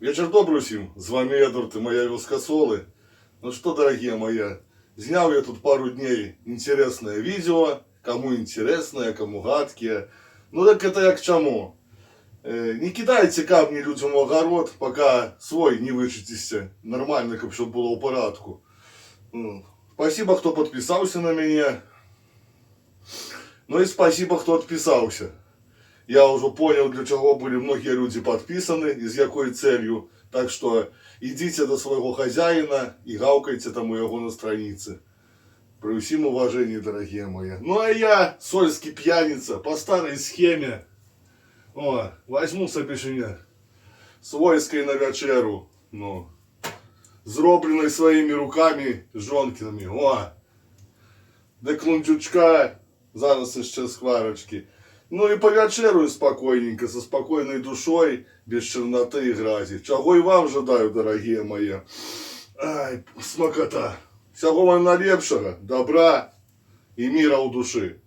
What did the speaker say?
Вечар добры ўсім, з вамі Эдвард і мая вёска Солы. Ну что, дорогие мои, зняў я тут пару дней интересное видео, кому интересное, кому гадкие. Ну так это я к чему? Не кидайте камни людям в огород, пока свой не вычистите. Нормально, как чтобы было в порядку. Ну, спасибо, кто подписался на меня. Ну и спасибо, кто отписался. Я уже понял, для чего были многие люди подписаны и с какой целью. Так что идите до своего хозяина и гавкайте там у его на странице. При всем уважении, дорогие мои. Ну а я, сольский пьяница, по старой схеме. О, возьму себе сёння свойской на вячэру. Ну, зробленай сваімі рукамі жонкінымі. О, да клунчучка, зараз яшчэ скварачкі. Ну и павячэраю спокойненько, со спокойной душой, без черноты и грязи. Чаго и вам жадаю, дорогие мои. Ай, смакота. Всего вам найлепшага, добра и мира ў душы.